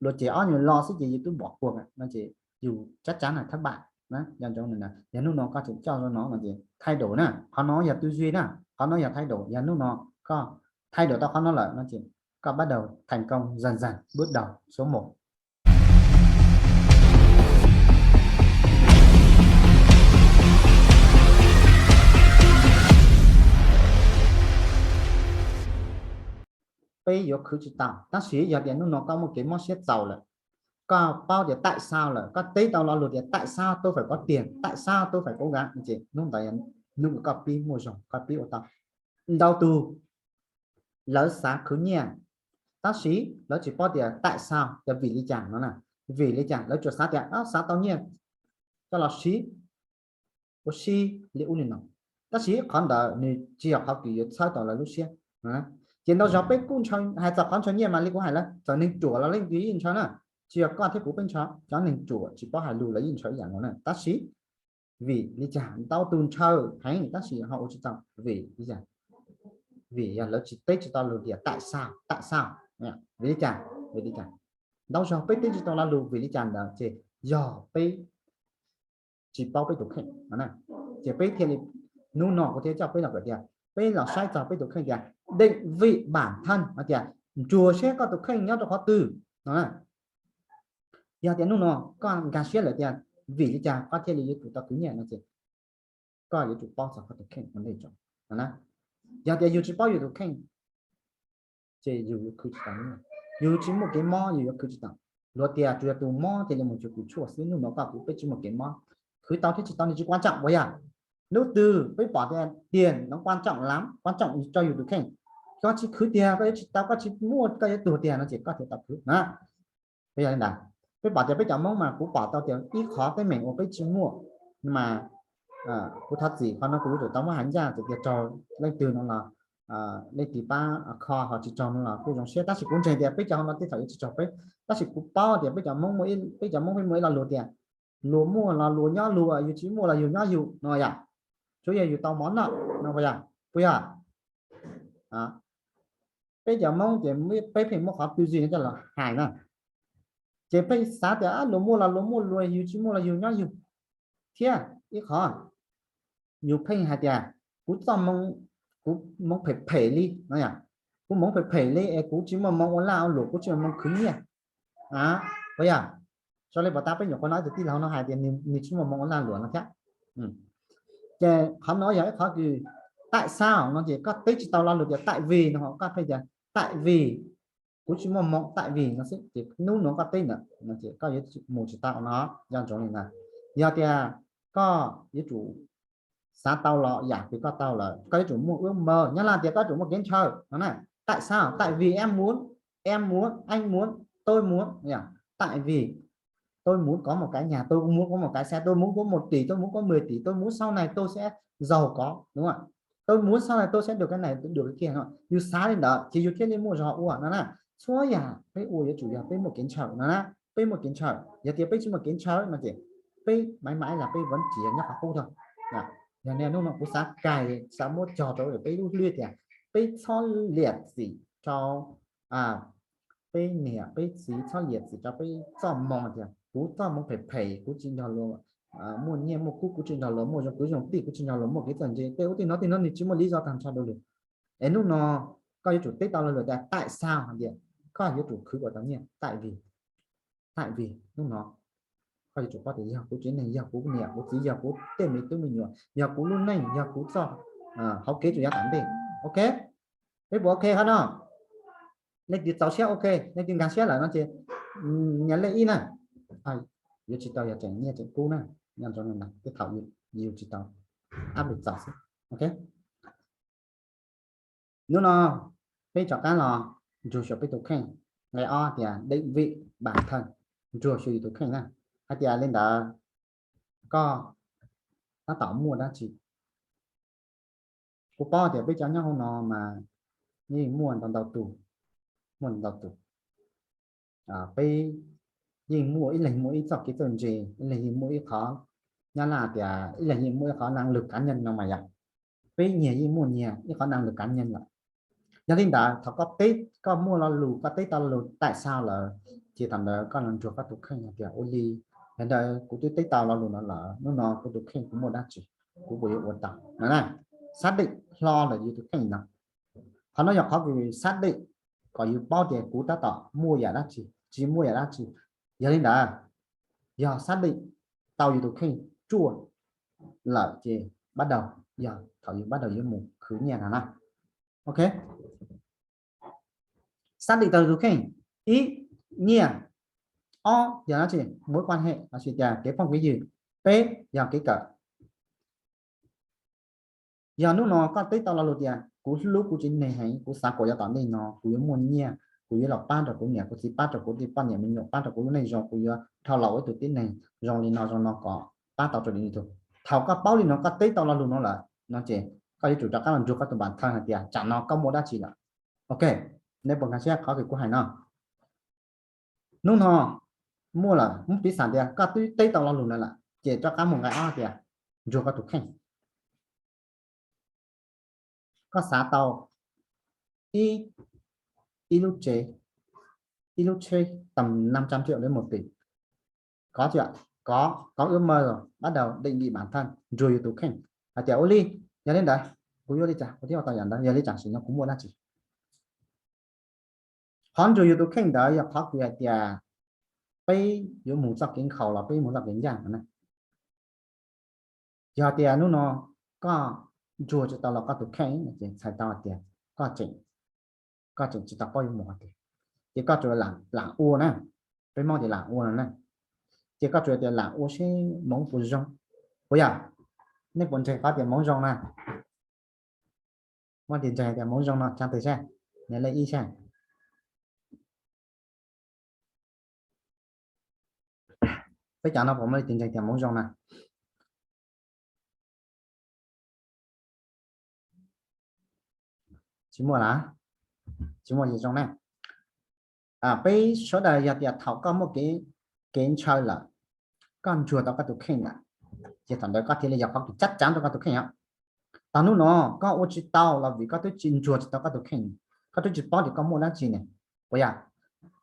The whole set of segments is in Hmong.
luag ces ob nyuag lo xwb ces yus twb npom kuag no ces yus tsab tsab na thab npam na, nco ntsoov na, yog hnub no koj tseem coj zoo no no ces thaij daum na, qhov no yog twj ywm na, qhov no yog thaij daum, yog hnub no koj thaij daum tau qhov no lawm no ces koj bắt đầu thành công dần dần bước đầu số một. Peb yuav khwv tsis tau, tab sis yog tias hnub no koj muaj kev mob siab txaus lawm, koj paub tias tại sao lawm, koj teb tau lo lus tias tại sao tôi phải có tiền, tại sao tôi phải cố gắng ces hnub ntawd hnub koj pib muaj zog, koj pib ua tau. Ntau tus lawv xav khwv nyiaj, tab sis lawv tsis paub tias tại sao, tias vim li cas no na. Vim li cas lawv tsuas xav tias xav tau nyiaj coj los siv, ua si li ub li no, tab sis qhov ntawd nws tsis yog qhov kws yuav txhawb tau lawv lub siab. Ces ntau zaus peb kuj ntshaw, hais txog qhov ntshaw nyiaj mas li kuv hais lawm, txawm neeg ruam los leej twg yeej ntshaw na, tsis yog koj thiab kuv peb ntshaw, cov neeg ruam tsis paub hais lus los yeej ntshaw ib yam nkaus na. Tab sis vim li cas ntau tus ntshaw heev tab sis ho ua tsis tau? Vim li cas? Vim yog lawv tsis teb tsis tau lus tias tại sao, tại sao, vim li cas, vim li cas. Ntau zaus peb teb tsis tau lo lus vim li cas ntawd ces yog peb tsis paub peb tus kheej no. Ces peb thiaj li, hnub no kuv thiaj coj peb los kawm tias peb los saib txog peb tus kheej tias định vị bản thân no tias ntsuas seb koj tus kheej nyob rau qhov twg no. Yog tias hnub no koj nkag siab lawm tias vim li cas koj thiaj li yuav tsum tau khwv nyiaj no ces koj yuav tsum paub txog koj tus kheej ua ntej tso no. Yog tias yus tsis paub yus tus kheej ces yus yuav khwv tsis tau nyiaj, yus tsis muaj kev mob yus yuav khwv tsis tau. Luag tias tsuas yog tus mob thiaj li mus cuag tus tshuaj xwb, hnub no koj kuv peb tsis muaj kev mob, khwv tau thiab tsis tau nws tsis quan trọng puas yog? Hnub twg peb pom tias tiền nó quan trọng lắm, quan trọng rau yus tus kheej, koj tsis khwv tiag koj yuav tsis tau, koj tsis muaj koj yuav tuag tiag no ces koj thiaj tau khwv na. Yog li ntawd, peb pom tias peb cov Hmoob mas kuv pom tau tias ib qhov teeb meem uas peb tsis muaj mas kuv thov txim qhov no kuv yuav tsum tau muab hais ncaj txawm tias raug leej twg no los leej twg pab kho ho tsis raug no los kuj zoo siab, tab sis kuv ntseeg tias peb cov hauv no tej thaum yuav tsis raug peb, tab sis kuv paub tias peb cov Hmoob, peb cov Hmoob peb muaj ib lo lus tias luag muaj los luag nyob luag, yus tsis muaj los yus nyob yus no yom. Tsuav yog yus tau mov noj no puas yog? Puas yog? Peb cov Hmoob ces peb pheej muab qhov tư duy no coj los hais na. Ces pheej xav tias luag muaj los luag muaj luag, yus tsis muaj los yus nyob yus. Thiab ib qhov, yus pheej hais tias kuv txoj moo, kuv hmoov phem phem li no yom, kuv hmoov phem phem li es kuv tsis muaj moo ua laj ua luam, kuv tsis muaj moo khwv nyiaj. Puas yog? Raws li pom tas peb nyuam qhuav hnov tus tij laug no hais tias nws tsis muaj moo ua laj luam no thiab. Ces qhov no yog ib qhov kws tại sao no ces koj teb tsis tau lo lus tias tại vì no, koj pheej tias tại vì kuv tsis muaj moo, tại vì no xwb ces hnub no koj teb ntawd no ces koj yuav mus tsis tau no, nco ntsoov li ntawd. Yog tias koj yuav tsum xav tau los yam kws koj tau lawm, koj yuav tsum muaj ước mơ, nyob Nyab Laj tias koj yuav tsum muaj kev ntshaw no na. Tại sao? Tại vì em muốn, em muốn, anh muốn, tôi muốn, tại vì tôi muốn có một cái nhà, tôi muốn có một cái xe, tôi muốn có một tỷ, tôi muốn có mười tỷ, tôi muốn sau này tôi sẽ giàu có, đúng không ạ? Tôi muốn sau này tôi sẽ được cái này, được cái kia no. Yus xav li ntawd ces yus thiaj li muaj zog ua no na. Txhua yam peb ua yuav tsum yog peb muaj kev ntshaw no na. Peb muaj kev ntshaw, yog tias peb tsis muaj kev ntshaw no ces peb mãi mãi là peb vẫn chỉ nyob qhov qub thôi. Yog li hnub no kuv xav kais, xav muab cog rau peb lub hlwb tias peb txhob liam txim rau peb niam peb txiv, txhob liam txim rau peb txoj moo tias kuv txoj moo phem phem, kuv tsis nrog luag muaj nyiaj muaj kub, kuv tsis nrog luag muaj zoo kwv zoo tij, kuv tsis nrog luag muaj kev txawj ntse, tej ua tej no tej no nws tsis muaj lý do tag nrho dua li. Es hnub no koj yuav tsum teb tau luag tias tại sao hais tias koj yuav tsum khwv kom tau nyiaj, tại vì, tại vì hnub no koj yuav tsum paub tias yog kuv tsev neeg, yog kuv niam kuv txiv, yog kuv tej me tub me nyuam, yog kuv lub neej, yog kuv txoj hauv kev tsuas yav tom ntej. Ok, peb puas ok qhov no? Leej twg txaus siab ok, leej twg nkag siab lawm no ces nyias lej ib na. Yuav tsis tau yog tseem nyiaj tseem kub na, nyob ntsoov tej thaum yus tsis tau, áp lực txaus xwb. Ok, hnub no peb rov qab los ntsuag xyuas peb tus kheej. Nqe ob tias định vị bản thân, ntsuag xyuas yus tus kheej na, hais tias li ntawd koj tab tom muaj dab tsi. Kuv paub tias peb cov nyob hauv no mas yeej muaj ntau ntau tus, muaj ntau tus. Peb yeej muaj, ib leeg muaj ib txoj kev txawj ntse, ib leeg yeej muaj ib qhov, Nyab Laj tias ib leeg yeej muaj ib qhov năng lực cá nhân no mas yom. Peb nyias yeej muaj nyias ib qhov năng lực cá nhân lawm. Yog li ntawd thaum koj teb, koj muaj lo lus, koj teb tau lo lus tại sao lawm, ces thaum ntawd koj los ntsuas koj tus kheej hais tias ua li, yog ntawd kuv twb teb tau lo lus no lawm, hnub no kuv tus kheej kuv muaj dab tsi, kuv puas yuav ua tau no na. Xác định hlo lawm yus tus kheej no. Qhov no yog qhov kws xác định kom yus paub tias kuv tab tom muaj yam dab tsi, tsis muaj yam dab tsi. Yog li ntawd, yog xác định tau yus tus kheej ruaj lawm ces bắt đầu, yog thaum yus bắt đầu yuav mus khwv nyiaj no na. Ok, xác định tau yus tus kheej, ib, nyiaj, ob, yog dab tsi, mối quan hệ los sis tias kev phooj kev ywg, peb, yog kev kawm. Yog hnub no koj teb tau lo lus tias kuv hlub kuv tsev neeg heev, kuv xav kom yav tom ntej no kuv yuav muaj nyiaj, kuv yuav los pab rau kuv niam kuv txiv, pab rau kuv tej poj niam me nyuam, pab rau kuv lub neej zoo, kuv yuav dhau los ua ib tug tib neeg zoo li no zoo no kom pab tau rau lwm tus. Thaum koj paub li no, koj teb tau lo lus no lawm no ces koj yuav tsum rov qab los ntsuas koj tus bản thân hais tias tsam no koj muaj dab tsi lawm. Ok, nej puas nkag siab qhov kws kuv hais no? Hnub no muaj lawm, muab piv xam tias koj twb teb tau lo lus no lawm ces rov qab mus nqai ob tias ntsuas koj tus kheej. Koj xav tau ib, ib lub tsev, ib lub tsheb tầm năm trăm triệu đến một tỷ, có chưa? Có, có ước mơ rồi, bắt đầu định vị bản thân, ntsuas yus tus kheej hais tias ua li, yog li ntawd kuv yuav li cas kuv thiaj ua tau yam ntawd, yog li cas tam sim no kuv muaj dab tsi. Qhov ntsuas yus tus kheej ntawd yog qhov kws hais tias peb yuav mus txoj kev nkhaus los peb mus txoj kev ncaj no na. Yog tias hnub no koj ntsuas tsis tau los koj tus kheej ces txhais tau hais tias koj tseem, koj tseem tsis tau paub yuav mus qhov twg, ces koj tsuas lam ua na, peb Hmoob tias lam ua no na, ces koj tsuas tias lam ua seb hmoov puas zoo. Puas yog? Nej puas ntseeg qhov tias hmoov zoo na? Muaj tus ntseeg tias hmoov zoo no tsa tes saib, nias lej ib saib. Peb cov no puas muaj leej twg ntseeg tias hmoov zoo na? Tsis muaj lawm? Tsis muaj ces zoo na. Peb sawv daws yog tias thaum koj muaj kev ntshaw lawm, koj ntsuas tau koj tus kheej lawm, ces thaum ntawd koj thiaj li yog qhov kws chắc chắn rau koj tus kheej os. Tau hnub no koj ua tsis tau los vim koj twb tsis ntsuas tsis tau koj tus kheej, koj twb tsis paub tias koj muaj dab tsi ne. Puas yog?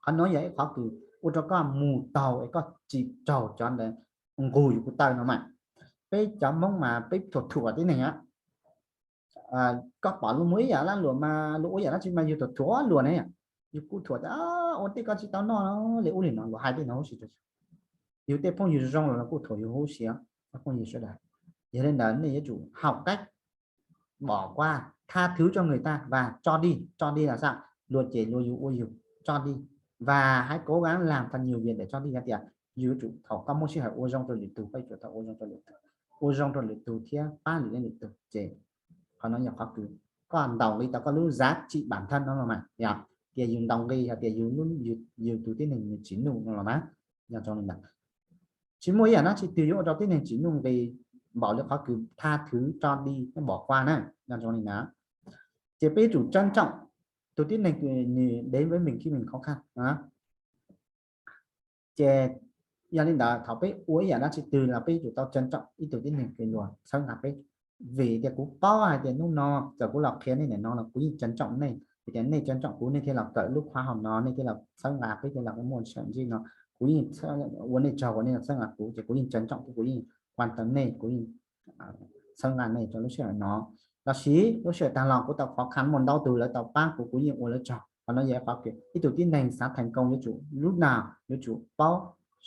Qhov no yog ib qhov kws ua rau koj mus taug es koj tsis raug cov ntawd nqug yus kuv taw no mas. Peb cov Hmoob mas peb thuam thuam tib neeg. Koj pom luag muaj ib yam laj luam mas luag ua yam dab tsi mas yus thuam thuam luag ne. Yus kuj thuam tias ua tej koj tsis tau noj li ub li no, luag hais tej no huv si. Yus tej phooj ywg zoo los kuj thuam yus huv si. Cov phooj ywg sawv daws, yog li ntawd nej yuav tsum học cách bỏ qua, tha thứ cho người ta và cho đi. Cho đi là sao? Luag cem luag yus ua yus, cho đi và hãy cố gắng làm thật nhiều việc để cho đi. Hais tias yus yuav tsum thaum koj muaj sij hawm ua zoo rau lwm tus, koj yuav tsum tau ua zoo rau lwm tus, ua zoo rau lwm tus thiab pab lwm leej lwm tus ces qhov no yog qhov kws koj ntaus nqi tau koj lub giá trị bản thân no los mas, yog tias yus ntaus nqi hais tias yus, yus tus tib neeg nws tsim nuj no los mas, yog zoo li ntawd. Tsis muaj ib yam dab tsi twg yuav ua rau tib neeg tsim nuj nqi npaum li qhov kws tha thứ cho đi, bỏ qua na, yog zoo li ntawd. Ces peb yuav tsum trân trọng tus tib neeg kws nws đến với mình khi mình khó khăn. Ces yog li ntawd thaum peb ua ib yam dab tsi twg los peb yuav tsum tau trân trọng ib tug tib neeg kws luag txhawb nqa peb. Vim tias kuv paub hais tias hnub no txawm kuv los qhia nej ntawm no los kuv yeej trân trọng nej, vim tias nej trân trọng kuv nej thiaj los kawm lub khóa học no, nej thiaj los txhawb nqa peb thiaj los muaj sawm ntsib no. Kuv yeej ua nej tsaug uas nej los txhawb nqa kuv ces kuv yeej trân trọng, kuv yeej quan tâm nej, kuv yeej txhawb nqa nej rau lub sij hawm no. Los sis lub sij hawm tag los kuv tau khó khăn, muaj ntau tus lawv tau pab kuv, kuv yeej ua lawv tsaug. Qhov no yog qhov kws ib tug tib neeg xav thành công yuav tsum lub nag yuav tsum paub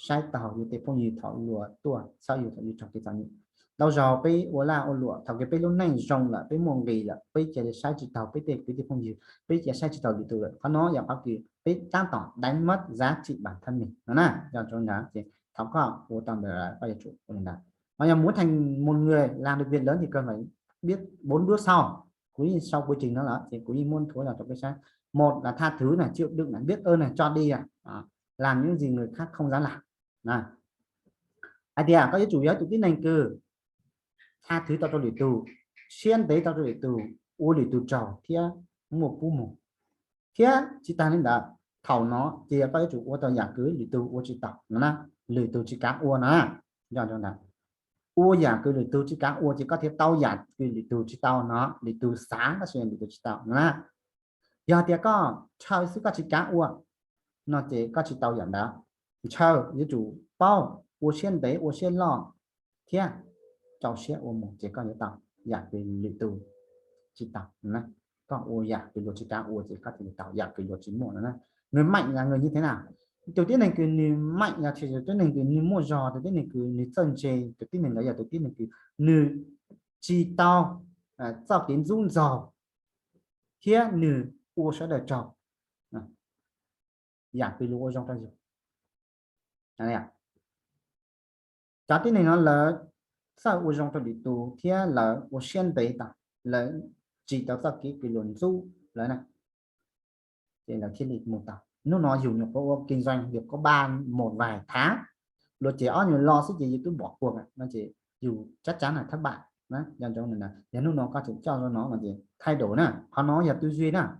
saib taug yus tej phooj ywg thaum luag tuaj txhawb yus thaum yus raug kev txom nyem. Ntau zaus peb ua laj ua luam thaum kws peb lub neej zoo lawm, peb muaj nqis lawm, peb cia li saib tsis taug peb tej kwv tij phooj ywg, peb cia saib tsis taug lwm tus lawm. Qhov no yog qhov kws peb tab tom đánh mất giá trị bản thân mình no na. Yog li ntawd ces thaum koj ua tau ntawd lawm koj yuav tsum ua li ntawd. Ho yog muốn thành một người làm được việc lớn thì cần phải biết bốn bước sau. Kuv yeej sau quy trình no lawm ces kuv yeej muab thuav los rau peb saib. Một là tha thứ này, chịu đựng này, biết ơn này, cho đi này. Làm những gì người khác không dám làm. Hais tias koj yuav tsum yog ib tug tib neeg kws tha thứ tau rau lwm tus, siab ntev tau rau lwm tus, ua lwm tus tsaug thiab muaj kub mus. Thiab tsis tas li ntawd, thaum no ces koj yuav tsum ua tau yam kws lwm tus ua tsis tau no na, lwm tus tsis kav ua no na. Yog li ntawd, ua yam kws lwm tus tsis kav ua ces koj thiaj tau yam kws lwm tus tsis tau no, lwm tus xav tab sis lwm tus tsis tau no na. Yog tias koj ntshaw xwb koj tsis kav ua, no ces koj tsis tau yam ntawd. Ntshaw yuav tsum paub ua siab ntev ua siab loj thiab rau siab ua mus ces koj yuav tau. Yam kws lwm tus tsis tau, koj ua yam kws luag tsis kav ua ces koj thiaj li tau yam kws luag tsis muaj no na. Nws meem yog nws yog li na, tus tib neeg kws nws meem yog tib neeg kws nws muaj zog, tus tib neeg kws nws txawj ntse, tus tib neeg ntawd yog tus tib neeg kws nws tsis tau txoj kev ntxub ntxaug thiab nws ua sawv daws tsaug. Yam kws luag ua zoo rau yus, cov tib neeg no lawv txawj ua zoo rau lwm tus thiab lawv ua siab ntev tas, lawv tsis tau txoj kev kws luag ntxub lawv na, ces lawv thiaj li mus tau. Hnub no yus nyuam qhuav ua kinh doanh được có ba một vài tháng, luag ces ob nyuag lo xwb ces yus twb bỏ cuộc no ces yus chắc chắn là thất bại. Nco ntsoov, yog hnub no koj tseem coj zoo no no ces thay đổi na, qhov no yog tư duy na.